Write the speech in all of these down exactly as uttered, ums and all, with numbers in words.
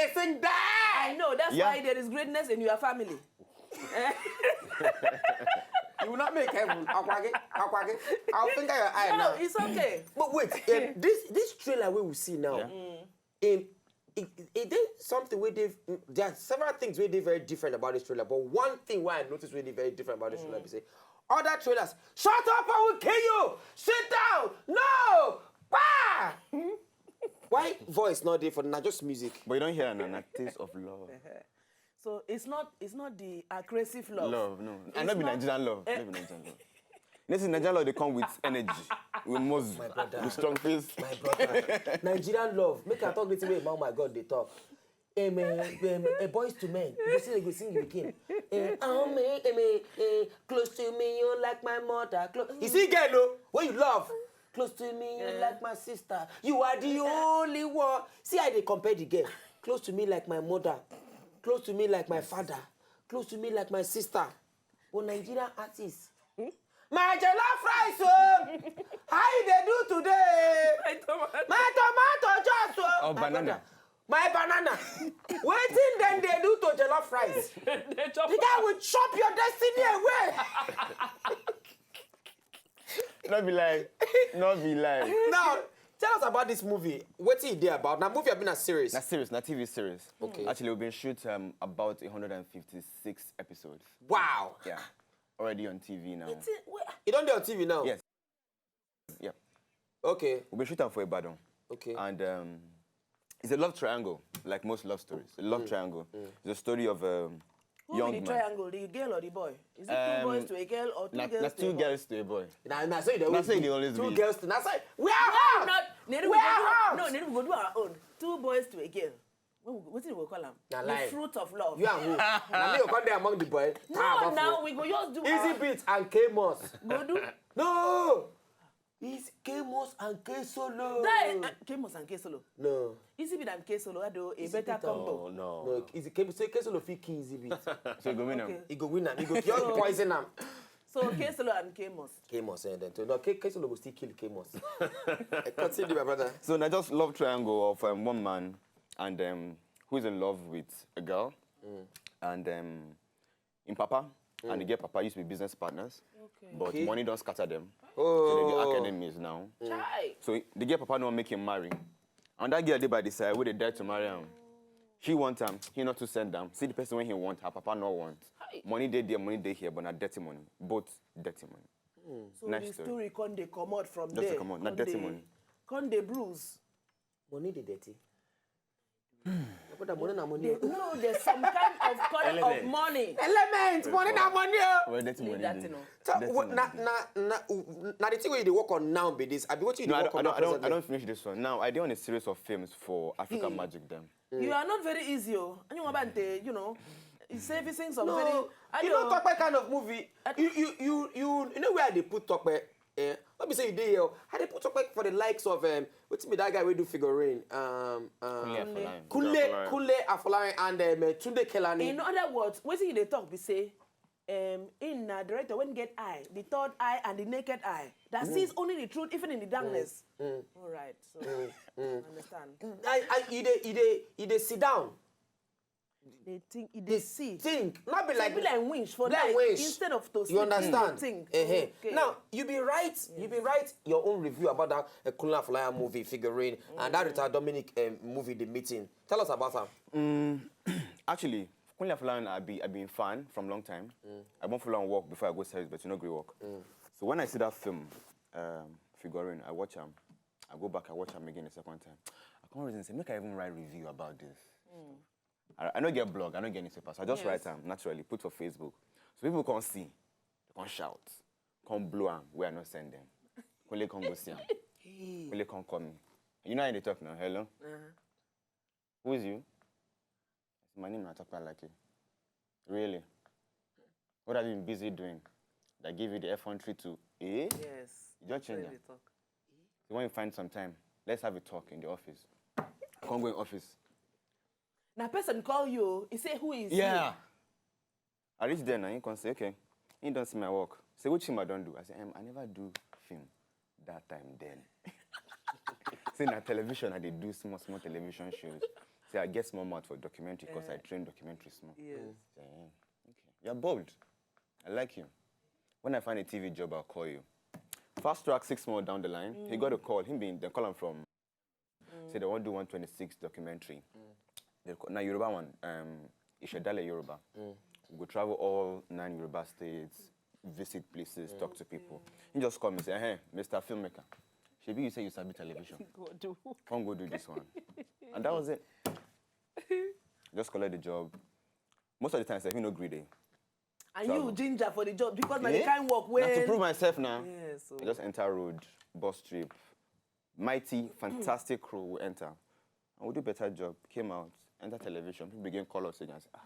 They sing that. I know. That's Yeah. Why there is greatness in your family. You will not make heaven. Akwage, akwage. I'll finger your eye No, now. It's okay. But wait, eh, this this trailer we will see now. Yeah. Um, it, it did something where they there are several things where they very different about this trailer, but one thing why I noticed where they very different about this trailer is say other trailers, "Shut up, I will kill you! Sit down! No! Bah!" Why voice not there for not just music? But you don't hear an, an taste of love. So it's not it's not the aggressive love. Love, no. It's I not be not- Nigerian love. Eh. Not be Nigerian love. This is Nigerian love. They come with energy, with muscle, My brother. With strong face. My brother, Nigerian love. Make I talk this way, man. My God, they talk. Amen. Amen. A boys to men. You go see, they go sing the king. Eh, oh, me, eh, me, eh, close to me, you like my mother. Close. You see, girl, no? When you love, close to me, you like my sister. You are the only one. See how they compare the girl. Close to me like my mother. Close to me like my father. Close to me like my sister. But Nigerian artists. My jollof rice, oh! How you dey do today? My tomato. My tomato just, oh! Oh, My banana. Brother, my banana. Wetin dem dey do to jollof rice? They chop The guy will chop your destiny away. Not be lie. Not be lie. Now, tell us about this movie. Wetin e dey about? Na movie abi na series? Na series, na T V series. Okay. Actually, we've been shoot um, about one hundred fifty-six episodes. Wow. Yeah. Already on T V now. E don dey on T V now. Yes. Yeah. Okay. We've been shooting for Ibadan. Okay. And um, it's a love triangle, like most love stories. A love triangle. It's a story of um, Who young be the man. Triangle? The girl or the boy? Is it Um, two boys to a girl or two Na, girls na to two a boy? girls to a boy. Na na so e dey Na always so e be. dey always Two be. girls to na so we are No, out. not, no, no, We we are go out. do, no, no, we go do our own. Two boys to a girl. What we, wetin we go call am? Na The lie. Fruit of love. You and who? Na me go come there among the boy. No, now we go just do Easy our, beat and K-Mos. Go do. No. Is K-Mos and K-Solo. Then, uh, K-Mos and K-Solo. No. Easy Beat and K-Solo had a Easy better Beat, combo. Oh no. No, is it K-Mos? Say K-Solo fit kill Easy Beat. So go win Okay. him. He go win am. He go kill poison am. So K-Solo and K-Mos. K-Mos, eh, then. No, K- K-Solo go still kill K-Mos. Eh, continue, my brother. So na just love triangle of um, one man and um, who is in love with a girl, and um, in papa and the girl papa used to be business partners, Okay. but Okay. money don't scatter them. Oh. So they be arch enemies now. Chai. So the girl papa no make him marry. And that girl dey by the side, wey dey die to marry him. He want am, he not to send am. See the person when he want, her papa no want. Hi. Money dey there, money dey here, but na dirty money. Both dirty money. So Nice the story. Story come dey comot from Just there. dey comot, na Come dirty dey- money. Come dey bruise. Money dey dirty. My brother, money na money. They, no, there's some kind of color of Element. Money. Element, money na money. Oh. Well, dirty Leave money. that dey. thing, oh. So, Dirty what, na, money. na, na, na the thing wey you dey work on now be this. Abi what you dey No, I work don't, I on don't, now I don't, I presently? don't finish this one. Now, I dey on a series of films for African Hmm. Magic them. You are not very easy, oh. And you want to, you know, servicing some No, very. you Ayo. don't talk about kind of movie. I- You, you, you, you, you know where they put talk about? Eh, let me say you dey here. How they put talk about for the likes of um, what's me that guy we do figurine? Um, um, Kunle Afolayan. Kunle, Kunle Afolayan. Kunle Afolayan and um, uh, Tunde Kelani. In other words, wetin you dey talk be say, um, in na director when get eye, the third eye and the naked eye that sees only the truth even in the darkness. All right, so I understand. I, I, you dey, you dey, you dey sit down. They think, they see. Think, not be So like be like winch for like night winch. Instead of to You sleep, understand? Think. Uh-huh. Okay. Now you be right. You be right. Your own review about that uh, Kunle Afolayan movie, figurine, and that Rita Dominic um, movie, The Meeting. Tell us about her. Mm, actually, Kunle Afolayan, I be I been fan from long time. I won't follow and work before I go service, but you know, gree work. So when I see that film, um, figurine, I watch am. I go back, I watch am again the second time. I come reason say make I even write review about this. I, I no get blog, I no get newspaper, so I just Yes. write am naturally, put for Facebook. So people come see, they come shout, come blow am where I no send them. Kunle come go see am. Kunle come call me. You know how they talk now. Hello. Who is you? I say, my name na Tokpalaki. Really? What have you been busy doing? That give you the effrontery to eh? Yes. You just change Say am. the talk. So when you find some time, let's have a talk in the office. I can't go in office. Now person call you. He say who is Yeah. You? I reach there now. You can say, okay, you don't see my work. Say which film I don't do. I say, um, I never do film that time then. Say na television, I dey do small small television shows. Say I get small mouth for documentary because I Eh. train documentary small. Yes. Say, eh, okay. You're bold. I like you. When I find a T V job, I'll call you. Fast track six months down the line, he got a call. Him being they call him from. Say they want to do one twenty-six documentary. They call, now Yoruba one. Um, Ishedale Yoruba. We go travel all nine Yoruba states, visit places, talk to people. He just call me say, "Hey, Mister Filmmaker, shebi you say you sabi television? God do. Come go do this one." And that was it. Just collect the job. Most of the time, sef, he no gree dey. And Travel. You ginger for the job because na the Eh? kind work Na to when. Prove myself now. Yes. So. I just enter road, bus trip. Mighty, fantastic crew we enter. And we do better job. Came out, enter television. People begin call us again and say, "Ah,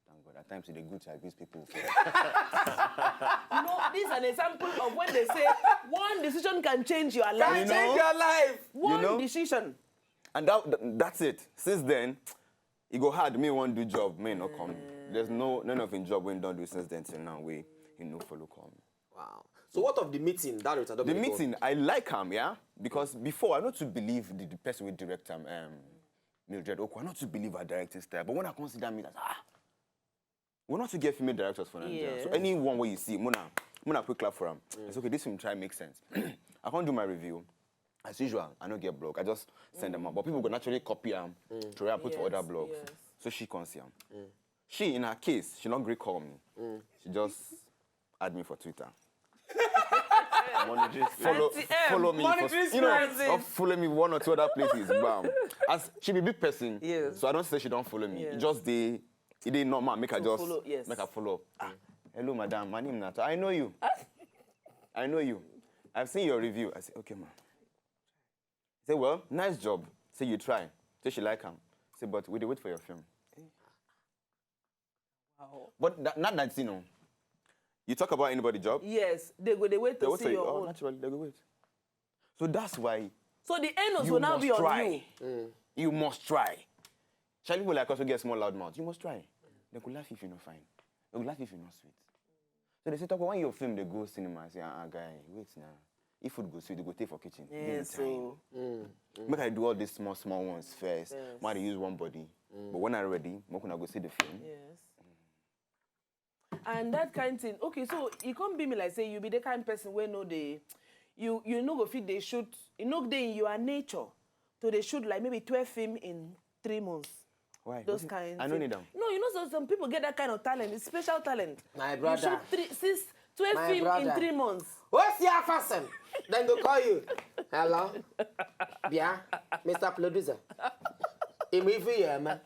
thank God. At times, it's good to abuse people." You know, this is an example of when they say one decision can change your Can life. You change know? Your life. One You know? Decision. And that, th- that's it. Since then, it go hard. Me want do job, me no come. There's no none of him job we don't do since then till now. We he no follow come. Wow. So what of the meeting? That Rita The meeting, I like him, yeah, because before I not to believe the, the person with direct him, um, Mildred Oko. I not to believe her directing style, but when I come see that meeting, I say, "Ah, we not to get female directors for Nigeria." So Yes. Anyone where you see, Mona, Mona, quick clap for him. It's okay. This film try make sense. I can't do my review. As usual, I don't get blocked. I just send them out. But people go naturally copy them, to write put for other Yes, blogs. Yes. So she can't see them. She, in her case, she not great call me. She just add me for Twitter. Money just Follow, Auntie M. Follow me. Money For, just you know, rising. Or follow me one or two other places. Bam. As she be big person, Yes. So I don't say she don't follow me. Yes. It just they, it they normal. Make her To just follow, yes. Make her follow. Ah, hello, madam. My name Nato. I know you. I know you. I've seen your review. I say, "Okay, ma." Say, "Well, nice job." Say, "You try." Say, "She like him." Say, "But we dey wait for your film." Wow. But that, not that you know. You talk about anybody job. Yes, they go. They wait They to wait see for you. Your Oh, own. Naturally, they go wait. So that's why So the end of you will now must be on try. You. You must try. Shall people like us who get small loud mouth? You must try. They could laugh if you not fine. They could laugh if you not sweet. So they say, "Talk when your film they go cinema." I say, "Ah, ah, guy, wait now. If food go sweet, they go take for kitchen. Give me Yes. Time. So Make I do all these small, small ones first. Yes. Might use one body, but when I ready, make una go see the film. Yes. And that kind thing. Okay, so it can't be me like say you be the kind person where no dey, you you no go fit they shoot. You know they in your nature to they shoot like maybe twelve film in three months. Why? Those Wetin- kind. I no thing. Need them. No, you know so some people get that kind of talent. It's special talent. My You brother. shoot three, six, twelve My film in brother. Three months. What's your person? Then go call you. Hello? Yeah, Mister Producer. Ime ife ya eme.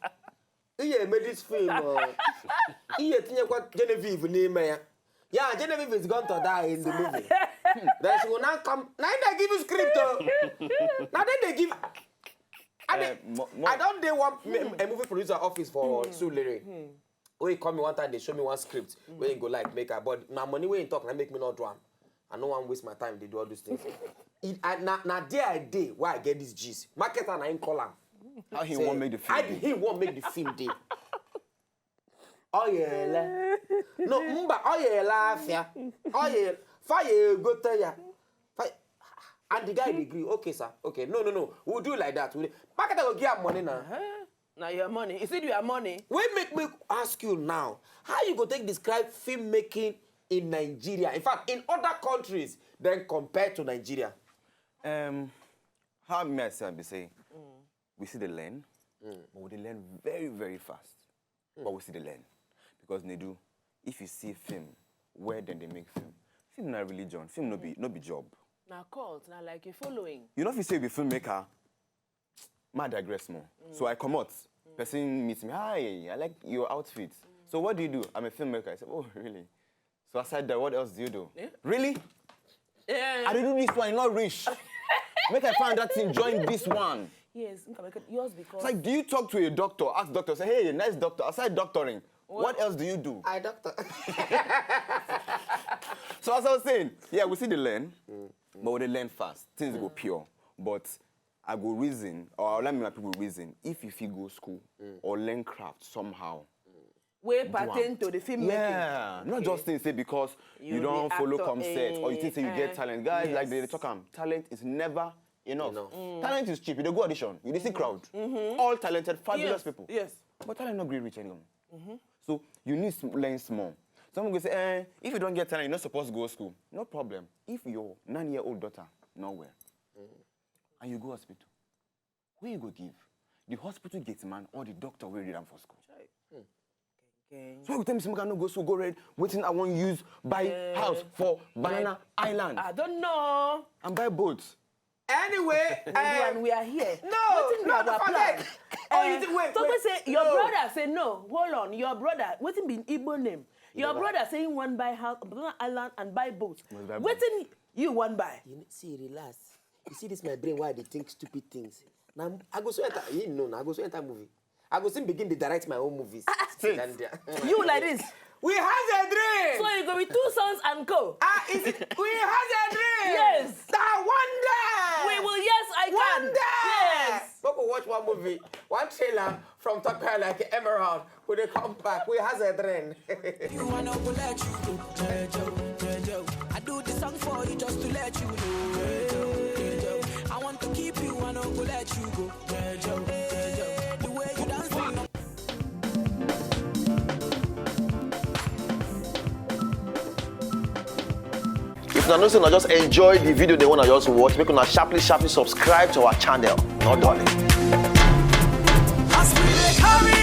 Ihe eme this film. Oh. Ihe tinyekwa Genevieve n'ime ya. Yeah, Genevieve is going to die in the movie. Then she will now come. Now they give you script. Oh. Now then they give. I, Eh, dey- mo- mo- I don't dey one a movie producer office for Surulere. When he call me one time, they show me one script where he go like make her, but na money wey he talk na make me not do am. I no wan waste my time dey do all those things. It, I, na na there I dey why I get this gist. Marketer na him call am. How he Say, won't make the I film? He won't make the film dey. Oyele. No, mba oyele afia. Oyele. Fire egote ya. Fire. And the guy dey gree. Okay, sir. Okay. No, no, no. We'll do like that. We'll, marketer go give am money now. Now your money. Is it your money? Wey make me ask you now, how you go take describe filmmaking in Nigeria? In fact, in other countries, then compared to Nigeria. Um, how me I say be say we see the learn, but we dey learn very very fast. But we see the learn because Nedu, if you see film where then they make film, film na religion, film no be no be job. Na cult, na like a following. You know if you say you be filmmaker, ma digress more. So I come out. Person meets me, "Hi, I like your outfit." "So what do you do?" "I'm a filmmaker." I say, "Oh, really?" "So aside that, what else do you do?" Eh? "Really? Yeah. I dey do this one, not rich. Make I find that thing, join this one." Yes, nka make it yours because. It's like, do you talk to a doctor, ask doctor, say, "Hey, nice doctor, aside doctoring, what else do you do?" I doctor. So as I was saying, yeah, we see the learn, but we dey learn fast. Things go pure. But I go reason, or let me my people reason, if you fit go school or learn craft somehow. Wey pertain to the filmmaking. Yeah, not just things say because you, You don't be follow actor, come set or you think say you eh, get talent. Guys, like they yes. Talk am, talent is never enough. Enough. Talent is cheap. You dey go audition, you dey see crowd. All talented, fabulous Yes, people. Yes. But talent no gree reach anywhere. So you need to learn small. Some people go say, eh, if you don't get talent, you're not supposed to go school. No problem. If your nine-year-old daughter not well, and you go hospital, who you go give? The hospital gate man or the doctor wey read am for school? Okay. So you tell me say make I no go school, go read wetin I wan use buy house for Banana Island I don't know. and buy boat. Anyway, And um, we are here. No, Wetin be no, our don't plan? forget. Oh, you Eh, think- wait, Tope wait, say your no. Brother say no. Hold on, your brother. Wetin be Igbo name? Your brother say he wan buy house, Banana Island and buy boat. Must buy boat. Wetin you wan buy? You need, see, relax. You see this my brain, why they think stupid things. Now I go so enter. You know, now I go so enter movie. I go soon begin to direct my own movies. Straight. Uganda. You like this. We has a dream. So you go be two sons and co. Ah, is it? We has a dream. Yes. That wonder. We will. Yes, I can. Wonder. Yes. People watch one movie, one trailer from Tokyo like Emerald. When they come back, we has a dream. You wanna go let you go, Jejo, Jejo. I do the song for you just to let you know, Jejo, Jejo. I want to keep you, wanna go let you go, Jejo, Jejo. The way you dance, If una know say una just enjoy the video, they wanna just watch, make una sharply sharply subscribe to our channel. No darling. as we dey carry